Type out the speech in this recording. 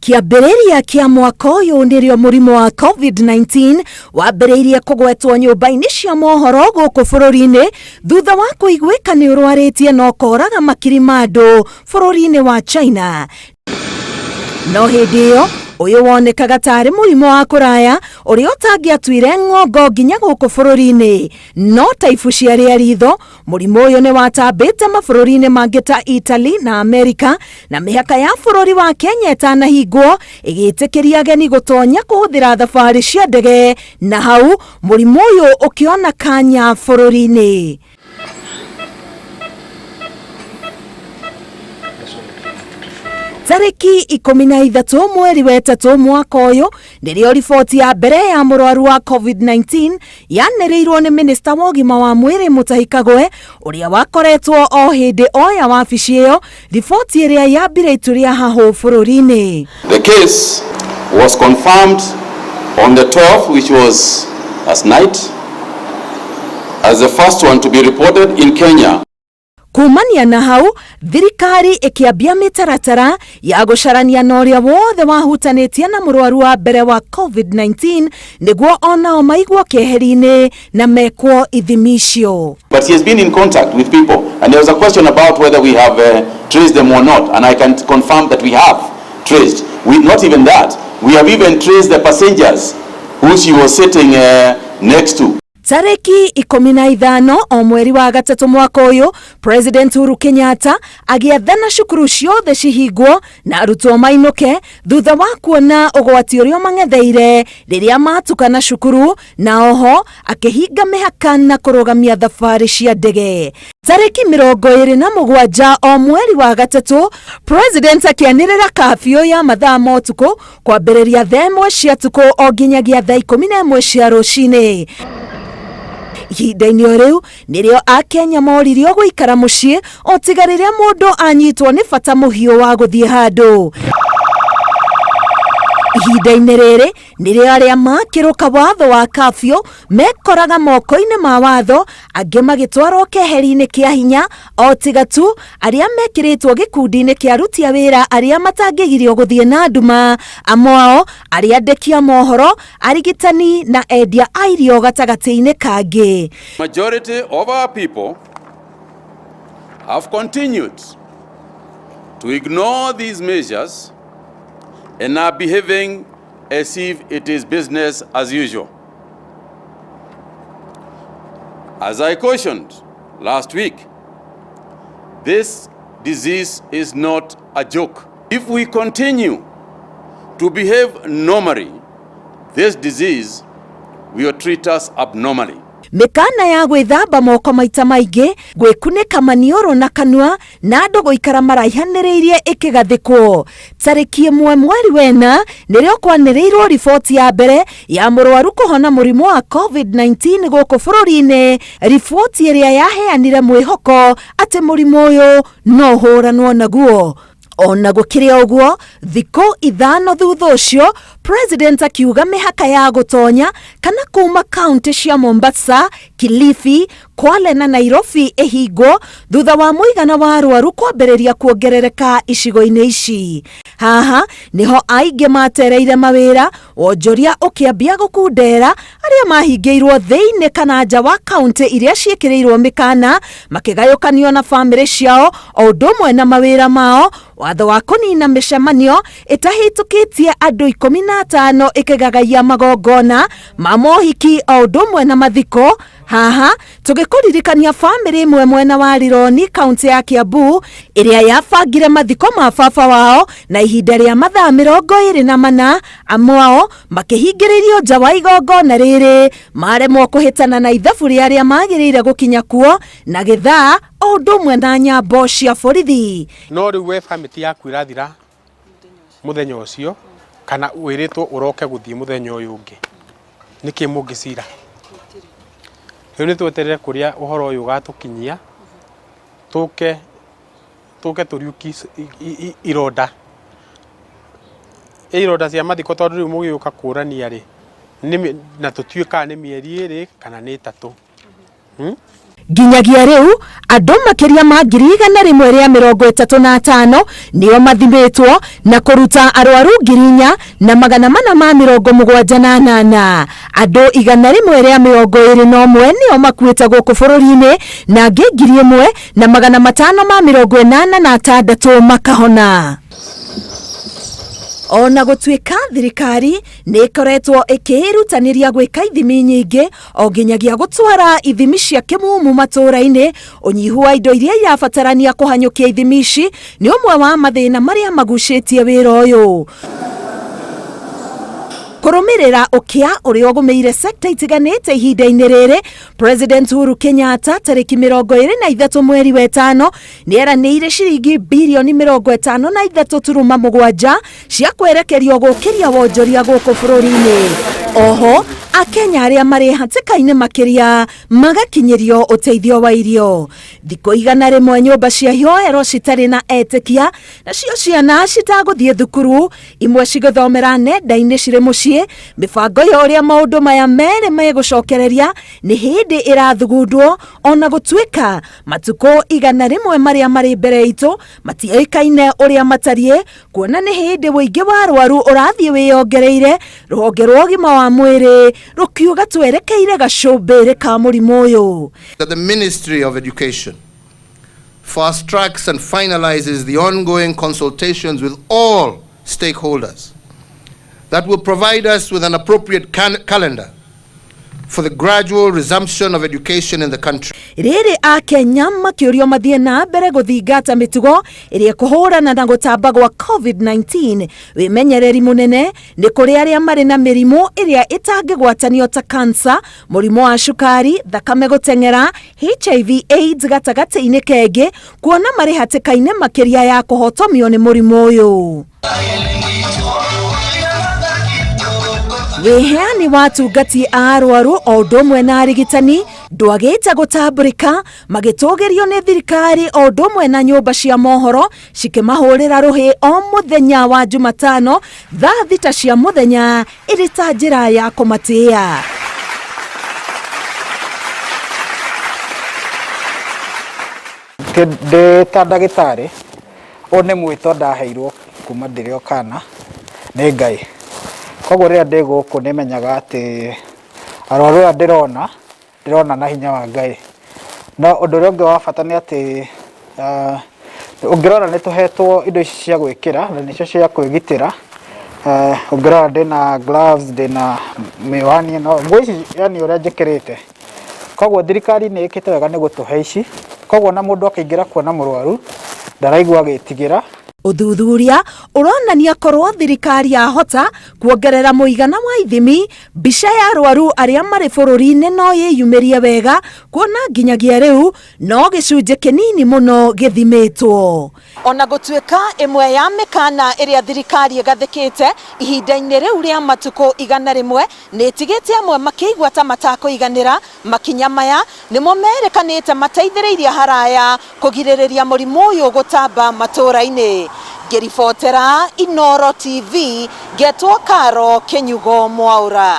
Kĩambĩrĩria kĩa mwaka ũyũ nĩrĩo mũrimũ wa COVID-19 wambĩrĩirie kũgwetwo nyũmba-inĩ cia mohoro gũkũ bũrũri-inĩ thutha wa kũiguĩka nĩ ũrwarĩtie na ũkoraga makiri ma andũ bũrũri-inĩ wa China. No hĩndĩ ĩyo ũyũ wonekaga tarĩ mũrimũ wa kũraya ũrĩa ũtangĩatuire ng'ongo nginya gũkũ bũrũri-inĩ, no ta ibucia rĩa ritho mũrimũ ũyũ nĩ watambĩte mabũrũri-inĩ mangĩ ta Italy na Amerika, na mĩhaka ya bũrũri wa Kenya ĩtanahingwo ĩgĩtĩkĩria ageni gũtonya kũhũthĩra thabarĩ cia ndege, na hau mũrimũ ũyũ ũkĩona kanya bũrũri-inĩ. Tarĩki 13 mweri wa ĩtatũ mwaka ũyũ nĩrĩo riboti ya mbere ya mũrwaru wa COVID-19 yanĩrĩirwo nĩ minista wa ũgima wa mwĩrĩ Mutahi Kagwe ũrĩa wakoretwo o hĩndĩ oya wabici ĩyo, riboti ĩrĩa yambire itu rĩa hahũ bũrũri-inĩ. The case was confirmed on the 12th, which was last night, as the first one to be reported in Kenya. Kumania na hau thirikari ĩkĩambia mĩtaratara ya gũcarania na ũrĩa wothe wahutanĩtie na mũrwaru wa mbere wa COVID-19 nĩguo onao maigwo keheri-inĩ na mekwo ithimi icio. But he has been in contact with people, and there was a question about whether we have traced them or not, and I can confirm that we have traced. We, not even that, we have even traced the passengers who she was sitting next to. Tarĩki 15 o mweri wa gatatũ mwaka ũyũ, President Uhuru Kenyatta agĩathana cukuru ciothe cihingwo na arutwo mainũke thutha wa kuona ũgwati ũrĩa ũmang'etheire rĩrĩa matukana cukuru, na oho akĩhinga mĩhaka na kũrũgamia thabarĩ cia ndege. Tarĩki 27 o mweri wa gatatũ, President akĩanĩrĩra kafyu ya mathaa ma ũtukũ kwambĩrĩria thaa 1 cia tukũ o nginyagia thaa 11 cia rũcinĩ. Ihinda-inĩ o rĩu nĩrĩo Akenya moririo gũikara mũciĩ o tiga rĩrĩa mũndũ anyitwo nĩ bata mũhiũ wa gũthiĩ handũ. Ihinda-inĩ rĩrĩ nĩrĩo arĩa makĩrũka watho wa kafyu mekoraga moko-inĩ ma watho, angĩ magĩtwarwo keheri-inĩ kĩa hinya o tiga tu arĩa mekĩrĩtwo gĩkundi-inĩ kĩa aruti a wĩra arĩa matangĩgirio gũthiĩ na nduma, amwe ao arĩa andĩki a mohoro, arigitani na endia a irio gatagatĩ-inĩ kangĩ. Majority of our people have continued to ignore these measures and are behaving as if it is business as usual. As I cautioned last week, this disease is not a joke. If we continue to behave normally, this disease will treat us abnormally. Mĩkana ya gwĩthamba moko maita maingĩ, gwĩkunĩka maniũrũ na kanua, na andũ gũikara maraihanĩrĩirie ĩkĩgathĩkwo. Tarĩki 1 mweri wena nĩrĩo kwanĩrĩirwo riboti ya mbere ya mũrwaru kũhona mũrimũ wa COVID-19 gũkũ bũrũri-inĩ, riboti ĩrĩa yaheanire mwĩhoko atĩ mũrimũ ũyũ no ũhũranwo naguo. Ona gũkĩrĩ ũguo, thikũ 5 thutha ũcio, President akiuga mĩhaka ya gũtonya kana kuma kaunti cia Mombasa, Kilifi, Kwale na Nairobi ĩhingwo thutha wa mũigana wa arwaru kwambĩrĩria kuongerereka icigo-inĩ ici. Haha niho aingĩ matereire mawĩra, wonjoria ũkĩambia gũkundera arĩa mahingĩirwo thĩinĩ kana nja wa kaunti iria ciĩkĩrĩirwo mĩkana, makĩgayũkanio na bamĩrĩ ciao o ũndũ ũmwe na mawĩra mao. Watho wa kũnina mĩcemanio ĩtahĩtũkĩtie andũ 15 ĩkĩgagaia magongona ma mohiki o ũndũ ũmwe na mathiko. Haha tũgĩkũririkania bamĩrĩ ĩmwe mwena wa Rironi kaunti ya Kiambu ĩrĩa yabangire mathiko ma baba wao na ihinda rĩa mathaa 24, amwe ao makĩhingĩrĩrio nja wa igongona rĩrĩ maremwo kũhĩtana na ithabu rĩa arĩa magĩrĩire gũkinya kuo na gĩthaa o ũndũ ũmwe na nyambo cia borithi. No rĩu we bamĩrĩ yaku ĩrathira mũthenya ũcio kana wĩrĩtwo ũroke gũthiĩ mũthenya ũyũ ũngĩ, nĩkĩ mũngĩcira? Rĩu nĩ tweterere kũrĩa ũhoro ũyũ ũgatũkinyia, tũke tũriũki ironda. Ironda cia mathiko tondũ rĩu mũgĩũka kũrania rĩ, na tũtiũĩ kana nĩ mĩeri 2 kana nĩ 3. Nginyagia rĩu andũ makĩria ma 135,000 nĩo mathimĩtwo na kũruta arwaru 4,478. Andũ 121 nĩo makuĩte gũkũ bũrũri-inĩ na angĩ 1,586 makahona. Ona gũtuĩka thirikari nĩ ĩkoretwo ĩkĩĩrutanĩria gwĩka ithimi nyingĩ o nginyagia gũtwara ithimi cia kĩmumu matũũra-inĩ, ũnyihu wa indo iria irabatarania kũhanyũkia ithimi ici nĩ ũmwe wa mathĩna marĩa magucĩtie wĩra ũyũ. Kũrũmĩrĩra ũkĩa ũrĩa ũgũmĩire sekta itiganĩte ihinda-inĩ rĩrĩ, President Uhuru Kenyatta tarĩki 23 mweri wa ĩtano nĩeranĩire ciringi birioni 53.7 cia kwerekerio gũkĩria wonjoria gũkũ bũrũri-inĩ. Oho Akenya arĩa marĩ hatĩka-inĩ makĩria magakinyĩrio ũteithio wa irio. Thikũ 100 nyũmba cia ihoero citarĩ na etĩkia, nacio ciana citagũthiĩ thukuru, imwe cigĩthomera nenda-inĩ cirĩ mũciĩ. Mĩbango ya ũrĩa maũndũ maya merĩ megũcokereria nĩ hĩndĩ ĩrathugundwo, ona gũtuĩka matukũ 100 marĩa marĩ mbere itũ matiũĩkaine ũrĩa matariĩ, kuona nĩ hĩndĩ ũingĩ wa arwaru ũrathiĩ wĩyongereire. Rũhonge rwa ũgima wa mwĩrĩ rũkiuga twerekeire gacũmbĩrĩ ka mũrimũ ũyũ. That the Ministry of Education fast tracks and finalizes the ongoing consultations with all stakeholders that will provide us with an appropriate calendar for the gradual resumption of education in the country. Rĩrĩ Akenya makĩũrio mathiĩ na mbere gũthingata mĩtugo ĩrĩa ĩkũhũrana na gũtamba gwa COVID-19. Wĩmenyereri mũnene nĩ kũrĩ arĩa marĩ na mĩrimũ ĩrĩa ĩtangĩgwatanio ta kansa, mũrimũ wa cukari, thakame gũteng'era, HIV AIDS gatagatĩ-inĩ kengĩ, kuona marĩ hatĩka-inĩ makĩria ya kũhotomio nĩ mũrimũ ũyũ. Wĩheani wa atungati a arwaru o ũndũ ũmwe na arigitani ndwagĩte gũtambũrĩka, magĩtũgĩrio nĩ thirikari o ũndũ ũmwe na nyũmba cia mohoro cikĩmahũrĩra rũhĩ o mũthenya wa Jumatano thaa 6 cia mũthenya ĩrĩ ta njĩra ya kũmatĩĩa. Ndĩ ta ndagĩtarĩ, ũyũ nĩ mwĩto ndaheirwo kuma ndĩrĩ o kana nĩ Ngai. Koguo rĩrĩa ndĩ gũkũ nĩ menyaga atĩ arwaru aya ndĩrona, ndĩrona na hinya wa Ngai. No ũndũ ũrĩa ũngĩ wa bata nĩ atĩ ũngĩrora nĩ tũhetwo indo ici cia gwĩkĩra na nĩcio cia kwĩgitĩra. Ũngĩrora ndĩna gloves, ndĩna mĩwani ĩno, nguo ici yani ũrĩa njĩkĩrĩte. Koguo thirikari nĩ ĩkĩte wega nĩ gũtũhe ici. Koguo ona mũndũ akĩingĩra kuona mũrwaru ndaraigua agĩtigĩra. Ũthuthuria ũronania korwo thirikari yahota kuongerera mũigana wa ithimi, mbica ya arwaru arĩa marĩ bũrũri-inĩ no yĩyumĩrie wega, kuona nginyagia rĩu no gĩcunjĩ kĩnini mũno gĩthimĩtwo. Ona gũtuĩka ĩmwe ya mĩkana ĩrĩa thirikari ĩgathĩkĩte ihinda-inĩ rĩu rĩa matukũ 100 nĩ ĩtigĩte amwe makĩigua ta matakũiganĩra, makinya maya nĩmo merekanĩte mateithĩrĩirie haraya kũgirĩrĩria mũrimũ ũyũ gũtamba matũũra-inĩ. Ngĩribotera Inooro TV, ngetwo Karo Kĩnyugo Mwaũra.